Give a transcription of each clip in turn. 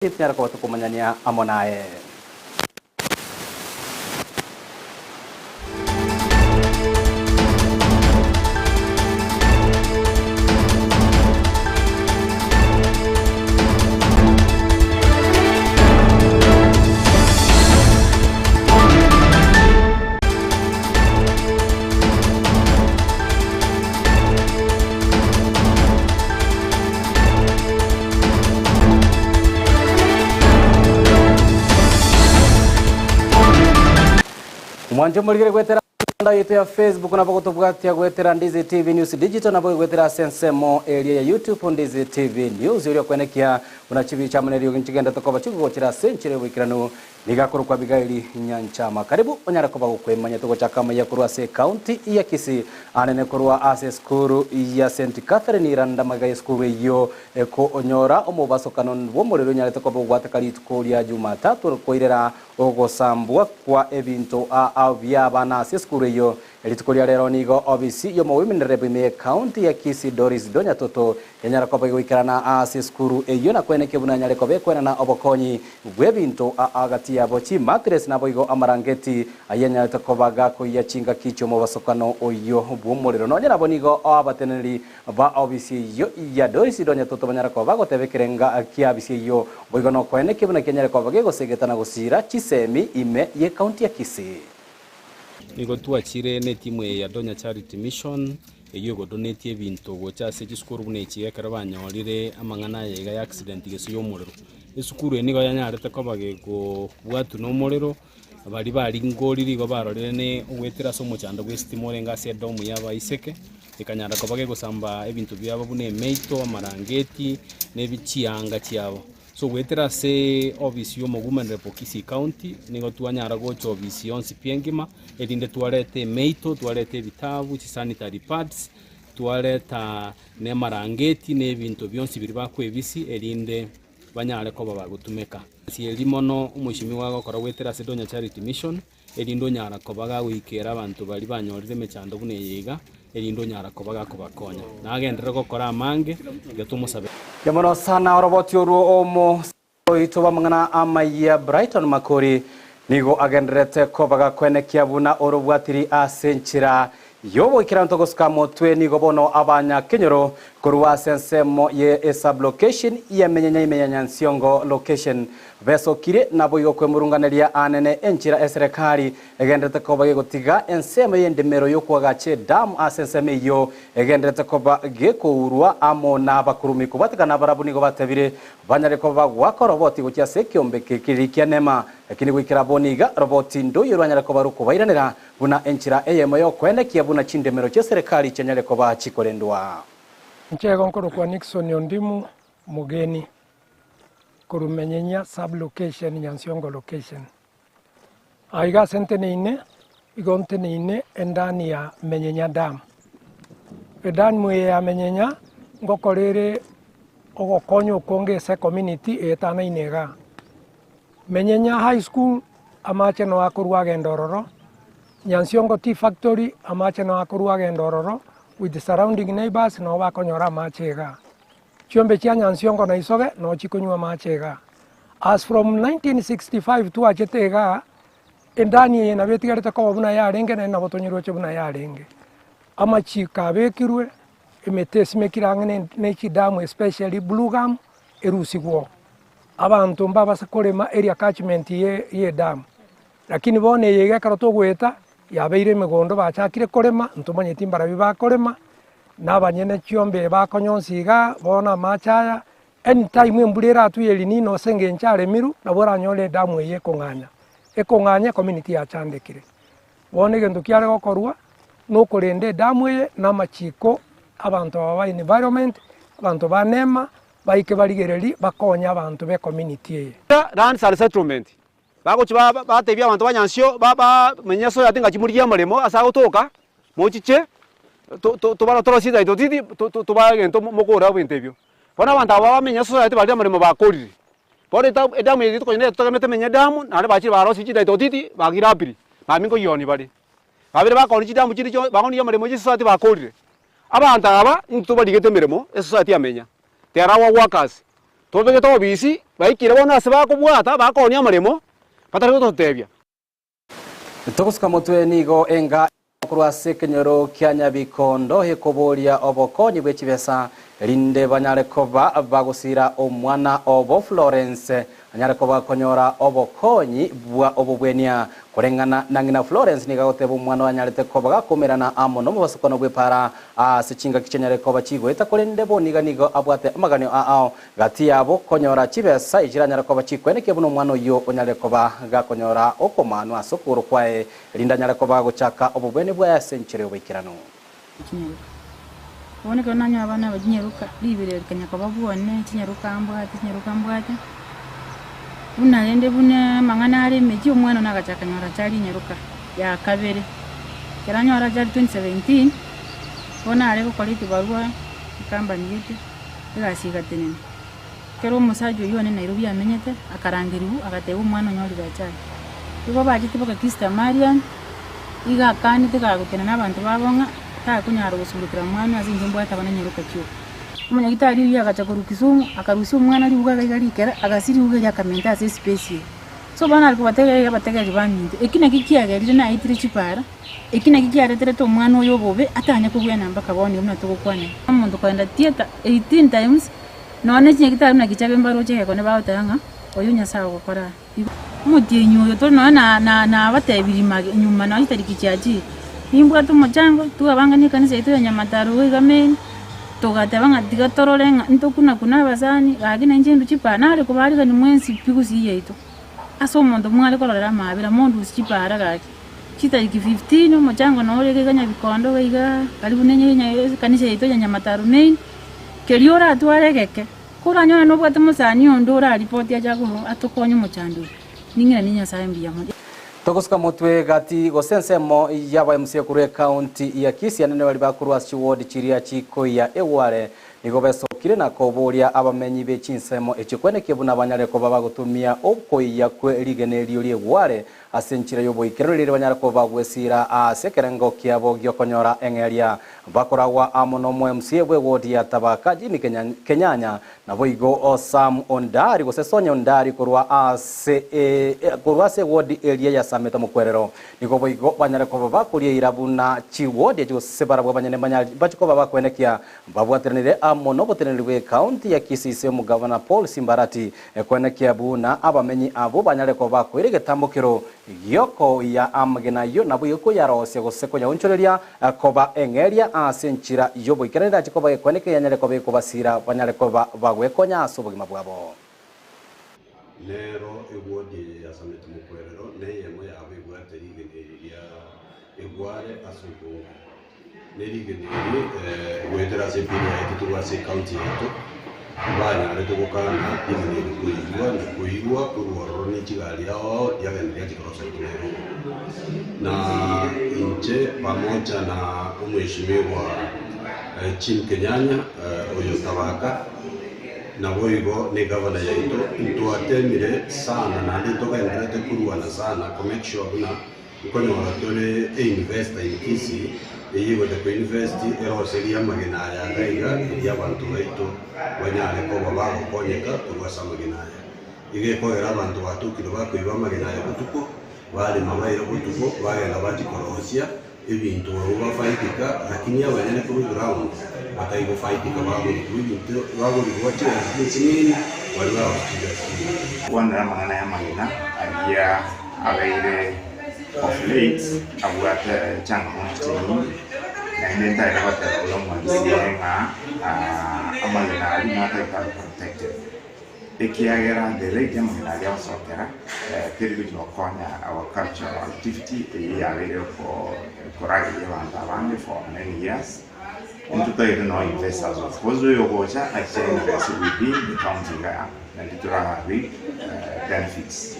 Tonyare koba tokomanyania amo naye. Mwanche morigere gwetera enda yaito ya Facebook nabo gotobwatia gwetera Ndizi TV News Digital nabo gwetera ase ensemo eria ya YouTube Ndizi TV News oria okwenekia buna chibicha amo neriogi nchigendete koba chikogochera ase enchera y'oboikeranu Nigo akorokwa Abigaili Nyanchama. Karibu onyare koba gokwemanya togochaka amaiya korwa ase ecounty ya Kisii anene korwa ase esukuru ya St Catherine Iranda magega y'esukuru eyio ekonyora omobasokano bw'omorero onyarete koba ogwateka rituko ria Jumatatu koirera ogosambwa kwa ebinto ao bi'abana ase esukuru eyio. Rituko ria rero nigo obisi y'omowomen rep ime y'ecounty ya Kisii Doris Donyatoto Enyare koba egoikerana ase esukuru eyio na kwenekia buna enyare koba ekwenana obokonyi bw'ebinto aa gati yabo, chimatress naboigo amarangeti ayio anyarete koba gakoyia chingaki chi'omobasokano oyio bw'omorero. Nonye nabo nigo abateneneri ba obisi eyio ya Doris Donyatoto banyare koba bagoteba ekerenga kia bisi eyio boigo nokoenekia buna kianyare koba gegosegeta na gosira chisemi ime y'ecounty ya Kisii. Nigo twachire netimu eye ya Donya Charity Mission eyio egodonatia ebinto gocha ase chisukuru buna echi ekero banyorire amang'ana aya iga ya accident gese ya omorero. Esukuru eye nigo yanyarete koba gekobwatwa na omorero, baria baringorire igo barorire ne ogoetera ase omochando bwa esitima orenge ase edomu ya abaiseke, ekanyara koba gegosamba ebinto biabo buna emeito, amarangeti, na ebi chianga chiabo. So goetera ase ofisi y'omogumanere o Kisii County, nigo twanyara gocha ofisi yonsi pi engima, erinde twarete emeito, twarete ebitabu, chisanitary pads, twareta na amarangeti na ebinto bionsi biria bakoebisia erinde banyare koba bagotumeka. Ase erio mono omweshimiwa agokora goetera ase Donya Charity Mission, erinde onyara koba gagoikera abanto baria banyorire emechando buna eye iga, erinde onyara koba gakobakonya. Nagenderere gokora amange, tiga tomosabe. Mono sana oroboti orwo omo oito bw'amang'ana amayia Brighton Makori nigo agendererete koba gakwenekia buna orobwatiri ase enchera y'oboikeranto gosuka motwe nigo bono abanyakenyoro korwa ase ensemo ye esublocation y'emenyenya ime ya Nyansiongo location Besokire naboigo kwemurunganeria aanene enchera eserekari egendererete koba gegotiga ensemo y'endemero y'okoagacha edamu ase ensemo eyio egendererete koba gekourwa amo nabakurumi kobwatekana nabarabwo nigo batebire banyare koba bagoaka roboti gochia ase ekeombe kekiriri kia Nema lakini goikera bono iga roboti ndoiyo rwanyare koba rokobairanera buna enchera eyemo y'okoenekia buna chindemero chi'eserekari chianyare koba chikorendwa. Inche igo nkorokwa Nixon Ondimu Mogeni. Korwa Menyenya sub location Nyansiongo location. Aiga ase nteneine, igo nteneine endani ya Menyenya dam. Edamu eye ya Menyenya ngokora ere ogokonya okonge ase ecommunity eyetanaine igaa. Menyenya high school amache noo akorwa agenda ororo, Nyansiongo tea factory amache noo akorwa agenda ororo, with the surrounding neighbours noo bakonyora amache igaa. Chiombe chia Nyansiongo na Isoge noo chikonywa amache igaa. As from 1965 twachete igaa, endani eye nabo etigarete koba buna yarenge naende nabo tonyeroche buna yarenge. Amachiko abekirwe, emete esimekire ang'e ne ne chidamu especially blue gum, erusigwe oo. Abanto mbabase korema area catchment ye ye edamu, lakini bono eye iga ekero togoeta, yabeire emegondo bachakire korema, ntomanyeti mbarabio bakorema, na abanyene chiombe bakonyonsi igaa, bono amache aya, anytime embura eratwe ya elnino ase eng'encho aremiru, nabo oranyore edamu eye ekong'anya, ekong'anya ecommunity yachandekire. Bono egento kiare gokorwa, na okorenda edamu eye na amachiko, abanto aba ba environment, abanto ba nema, baike barigereria bakonye abanto ba ecommunity eye. Lands and settlement, bagochia batebia abanto ba nyansio bamenye ase oyio ng'a morigie amaremo ase agotoka, mochiche torosie title deed tobae egento mokore ebinto ebio. Bono abanto aba bamenye ase society baria amaremo bakorire, bono edamu eye rituko rinde totegemete emenye edamu naende bachire barosirie chititle deed bagirapiri, bamia nkoyionia bare. Babere bakooni chidamu chinde chionsi bakooni amaremo ye society bakorire. Abanto aba intwe tobarigete emeremo esociety yamenya, they are our workers. Tobegete obisi, baikire bono ase bakobwata, bakoonia amaremo, batari gototebia. Togosuka motwe nigo enga korwa ase ekenyoro kia Nyabikondo ekoboria obokonyi bwe chibesa erinde banyare koba bagosira omwana obo Florence anyare koba konyora obokonyi bwa obobwenia. Koreng'ana na ng'ina Florence nigo agoteba omwana oye anyarete koba gakomerana amo nomobasukano bw'epaara ase chingaki chianyare koba chigoeta korende boniga nigo abwate amaganio ao Gati yabo konyora chibesa echiranyare koba chikwenekia buna omwana oyio onyare koba gakonyora okomaanwa ase okogoro kwaye, erinde anyare koba agochaka obobweni bwaye ase enchera y'oboikeranu. Chinyaroka. Bono ekero nanyora abana aba chinyaroka, riberera rikanya koba bwone, chinyaroka mbwate, chinyaroka mbwate, buna rende buna amang'ana are emechie, omwana one agachaka konyora achari enyaroka ya kabere. Ekero anyora achari 2017, bono are gokora ekibarua ecompany gete. Egasi egatenena. Ekero omosacha oyio one Nairobi amenyete, akarangerigwa, agateba omwana onyorire achari. Igo bachete baka Kista Marian, iga akanete kagotenena abanto babo ng'a takonyara gosurukera mwana ase inche mbwate abana nyaroka chioka. Omonyagitari oyio agacha korwa Kisumu, akarusia omwana riuga iga iga rikere, agasiria riuga erio akamenta ase espace eye. So bono are kobategereria iga abategereri baminto, eki naki kiagerire naetire chipara. Eki nakio kiareterete omwana oyo obobe atanye kobwena mpaka bono iga buna togokwana iga. Omonto kogenda theatre 18 times nonya ne chinyagitari buna kichabe mbaroche egekone bagoteba ng'a oyo Nyasaye ogokora aya. Igo omotienyi oyo tore nonya na na nabatebirie mage nyuma nonya chitariki chiachire, nimbwate omochango twabangani ekanisa yaito ya Nyamataro iga iga main, togateba ng'a tiga torore ng'a ntokuna kuna abasani gaki nainche ndwe chipara nare kobaarigania mwensi pi gusii yaito. Ase omonto mware kororera amaabera mondusie chipara gaki. Chitariki 15 omochango noro ore iga Nyabikondo iga iga karibu ne ekanisa yaito ya Nyamataro main, keria oratware egeke, koranyore nobwate mosani onde oraripoti ache atokonye omochando oyo, ning'iranie Nyasaye mbuya mono. Togosuka motwe gati gose ensemo y'aba MCA korwa ecounty ya Kisii anene baria bakorwa ase chiward chiria chikoiya egware Nigo besokire na koboria abamenyi be chinsemo echio kwenekia buna banyare koba bagotumia okoiya kwe rigena erio ri'egware ase enchera y'oboikeranu riria banyare koba bagwesiira ase ekerengo kiabo gi'okonyora eng'eria. Bakoragwa amo nomo MCA bw'ewodi ya Tabaka Jimmy Kenyanya naboigo Sam Ondari gose Sonya Ondari korwa ase korwa ase ewodi eria ya Sameta Mokwerero. Nigo boigo banyare koba bakoria eira buna chiwodi echi gose barabwo abanyene mbachie koba bakwenekia Babwateranire amo noboteneneri bw'ecounty ya Kisii ase omogavana Paul Simbarati koenekia buna abamenyi abwo banyare koba bakoira egetambokero gi'okoyia amagena ayio naboigo koyarosia gose koyaonchoreria koba eng'eria ase enchera y'oboikeranu erache koba gekoenekia yanyare koba ekobasira banyare koba bagwekonya ase obogima bwabo. Nero ewodi eye ya Sameti Mokwerero neyemo yabo ebwate rigena eri ria egware ase obonge. Ne rigena eri goetera ase ebill yaetetigwe ase ecounty yaito, mbanyarete gokana rigena eri koiywa na koirwa korwa ororo ne chigari ao ao riagenda riachia korosa ime Nairobi. Na inche pamoja na omweshimiwa Jim Kenyanya oyo Tabaka, Naboigo negavana yaito ntwatemire sana naende ntogendererete korwana sana ko make sure buna nkonyora tore e investor in Kisii eyio egocha ko invest eroserie amagena aya iga iga erio abanto baito banyare koba bagokonyeka korwa ase amagena aya. Iga ekogera abanto batokire bakoiba amagena aya botuko, barema baira botuko bagenda bachia korosia Ebinto abwo bafaidika, lakini abanyene korwa eground batari gofaidika bagorigwa ebinto bagorigwa chibesa chinsinini baria bagocha chibesa chinyinge. Kwanera amang'ana y'amagena aria abeire of late abwate changamoto chinyinge, naende ntagete goteba buna omwandisi ng'a amagena aria natagete abe protected. Ekiagera the rate amang'ana aria agosokera teri gochia gokonya our cultural activity eyio yabeire korageria abanto abange for many years, intwe totagete no investors of course oyo ogocha ache invest within the county igaa naende tora reap benefits.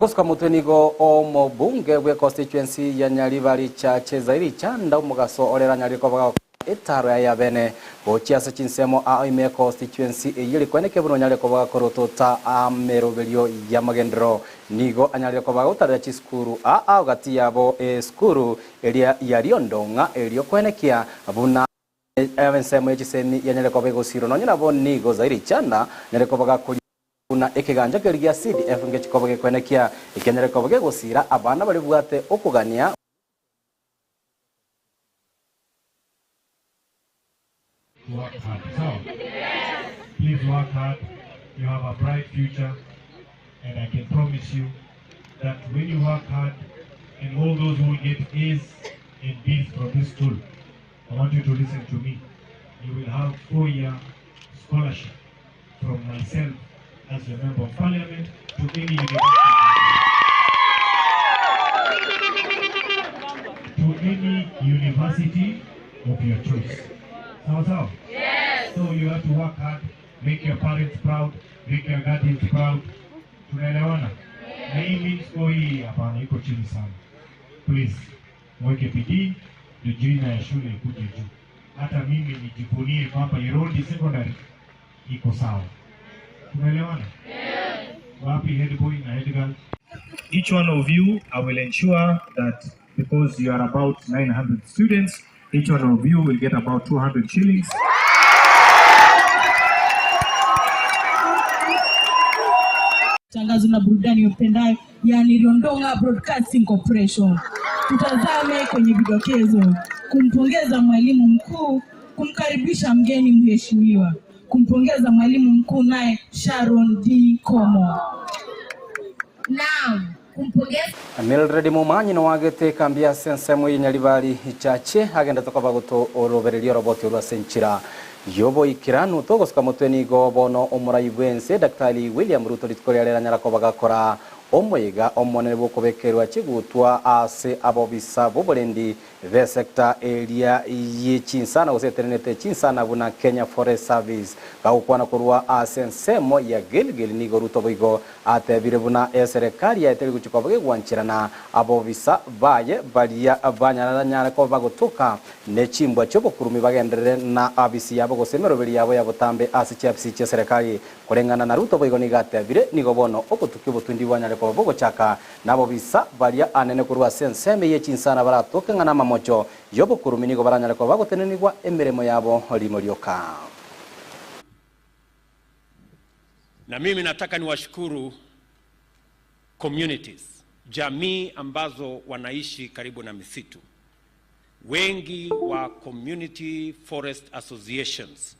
Gosuka motwe nigo omobunge bwe constituency ya Nyaribari Chache Zairi Chanda omogaso ore oranyarire koba gagokora etaro yaye ya bene gochia ase chinsemo ao ime constituency eyio rikweneke buna onyarire koba gakorotota ameroberio y'amagenderero nigo anyarire koba gagotarera chisukuru ao gati yabo esukuru eria ya Riondong'a erio kwenekia buna. Ensemo ye chisemi yanyare koba egosirwa nonye nabo nigo Zaire Chanda anyare koba gakoria buna ekeganja keria gia CDF ngechi koba gekwenekia ekianyare koba gegosira abana baria bwate okogania. Work hard. Sawa? Please work hard. You have a bright future and I can promise you that when you work hard and all those who get A's and B's from this school, I want you to listen to me. You will have four-year scholarship from myself as your member of parliament to any university. To any university of your choice. Sawa sawa? Yes. So you have to work hard, make your parents proud, make your guardians proud. Tunaelewana? Na hii mean score hii hapana, iko chini sana. Please, mweke bidii ndio jina ya shule ikuje juu. Hata mimi nijivunie kwamba Irondi Secondary iko sawa. Tunaelewana? Wapi head boy na head girl? Each one of you, I will ensure that because you are about 900 students, each one of you will get about 200 shillings. Tangazo na burudani upendayo, yani Riondong'a Broadcasting Corporation. Tutazame kwenye vidokezo: kumpongeza mwalimu mkuu, kumkaribisha mgeni mheshimiwa, kumpongeza mwalimu mkuu naye Sharon D Komo. Naam, kumpongeza Mildred Momanyi nowagete kambi ase ensemo ya Nyaribari Chache agendete koba gotorobereria oroboti orwa ase enchera yoboikeranu togosuka motwe nigo bono omorai bwense Daktari William Ruto rituko riria riranyara koba gakora omoiga omonene bwokobekerwa chigutwa ase abobisa boborendi be sector eria ye chinsana gose eterenete chinsana buna Kenya Forest Service gagokwana korwa ase ensemo ya Gilgil nigo Ruto boigo atebire buna eserekari yaeteri gochia koba gegwancherana abobisa baye baria banyaranyare koba bagotoka ne chimbwa chiobokurumi bagenderere na abisi yabo gose emeroberi yabo ya botambe ase chiafisi chia serikali koreng'ana na Ruto boigo nigo atebire nigo bono obotuki obotundi bwanyare koba bogochaka nabo bisa baria anene korwa ase ensemo eye chinsana baratoke ng'a na amamocho yobokurumi nigo baranyare koba bagotenenigwa emeremo yabo rimo rioka. Na mimi nataka niwashukuru communities, jamii ambazo wanaishi karibu na misitu. Wengi wa community forest associations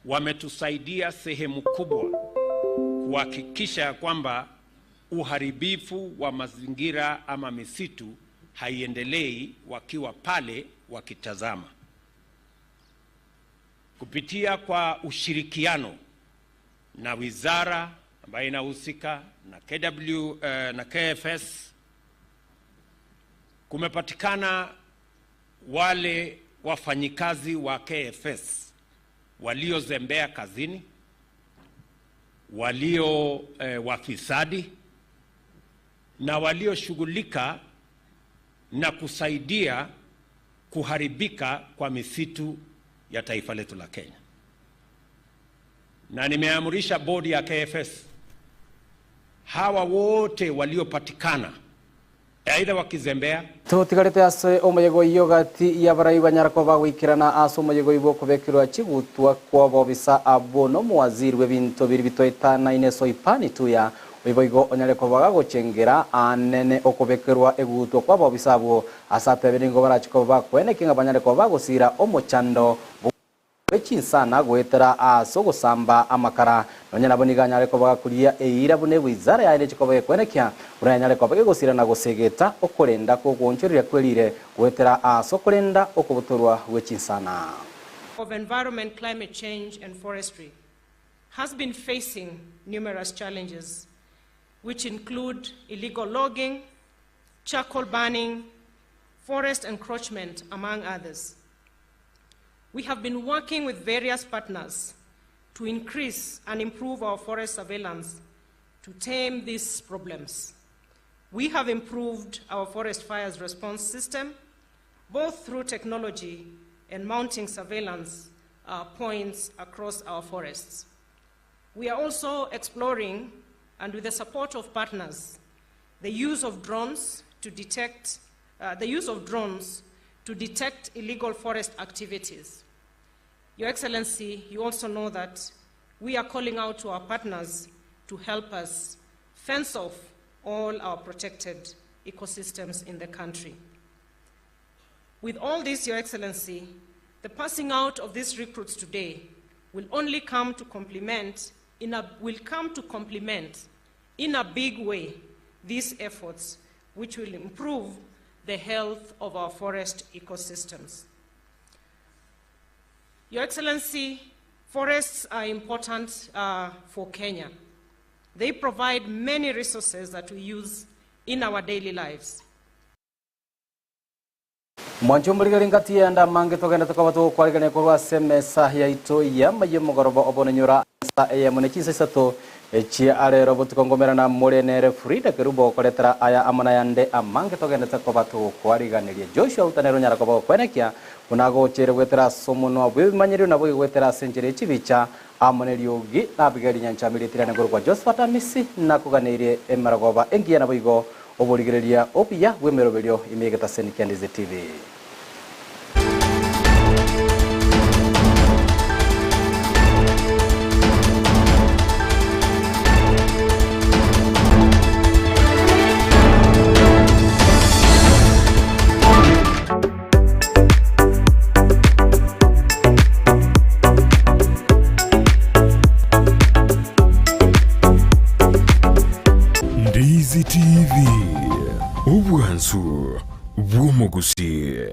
wametusaidia sehemu kubwa kuhakikisha ya kwamba uharibifu wa mazingira ama misitu haiendelei wakiwa pale wakitazama. Kupitia kwa ushirikiano na wizara ambayo inahusika na KW, na KFS, kumepatikana wale wafanyikazi wa KFS waliozembea kazini, walio wafisadi na walioshughulika na kusaidia kuharibika kwa misitu ya taifa letu la Kenya. Na nimeamrisha bodi ya KFS hawa wote waliopatikana aidha wakizembea tutigarite ase omoyego iyo gati yabarai banyara koba goikerana ase omoyego ibo okobekirwa chigutwa kwa bobisa abwo nomuwaziri bwa ebinto biri bitoetanaine Soipani Tuya oiboigo onyare koba gagochengera anene okobekerwa egutwa kwa bobisa abwo ase atebire nigo barachi koba bakweneki ng'a banyare koba bagosira omochando wechinsana goetera ase ogosamba amakara nonya nabo nigo anyare koba gakuria eira buna ewizara yaye nechikoba gekwenekia buna yanyare koba gegosira na gosegeta okorenda kogoonchoreria kwerire goetera ase okorenda okobotorwa gwechinsana. Of Environment, Climate Change and Forestry has been facing numerous challenges, which include illegal logging, charcoal burning, forest encroachment, among others. We have been working with various partners to increase and improve our forest surveillance to tame these problems. We have improved our forest fires response system, both through technology and mounting surveillance points across our forests. We are also exploring, and with the support of partners, the use of drones to detect, the use of drones to detect illegal forest activities. Your Excellency, you also know that we are calling out to our partners to help us fence off all our protected ecosystems in the country. With all this, Your Excellency, the passing out of these recruits today will only come to complement in a, will come to complement in a big way these efforts, which will improve the health of our forest ecosystems. Your Excellency, forests are important uh, for Kenya. They provide many resources that we use in our daily lives. Mwancho omorigeri ngati yenda mange togende tokoba togokwarigania korwa ase emesa yaito yamaye omogoroba obonenyora esa eyemo ne chinsa isato echia arero botuko ngomerana more nere Frida Kerubo okoretera aya amo nayande amange togendete koba togokwariganiria Joshua utanero nyara koba gokwenekia buna agochere gwetera ase omonwa bwa ebimanyerio nabo igwetera ase enchera echibicha amo neriogi nabigeri nyanchamirie tirane korwa Josephat Amisi nakoganeirie emerogoba engiya nabo igo oborigereria obuya bwa emeroberio ime egetaseni kia Ndizi TV. Ndizi TV, obwansu bw'omogusii.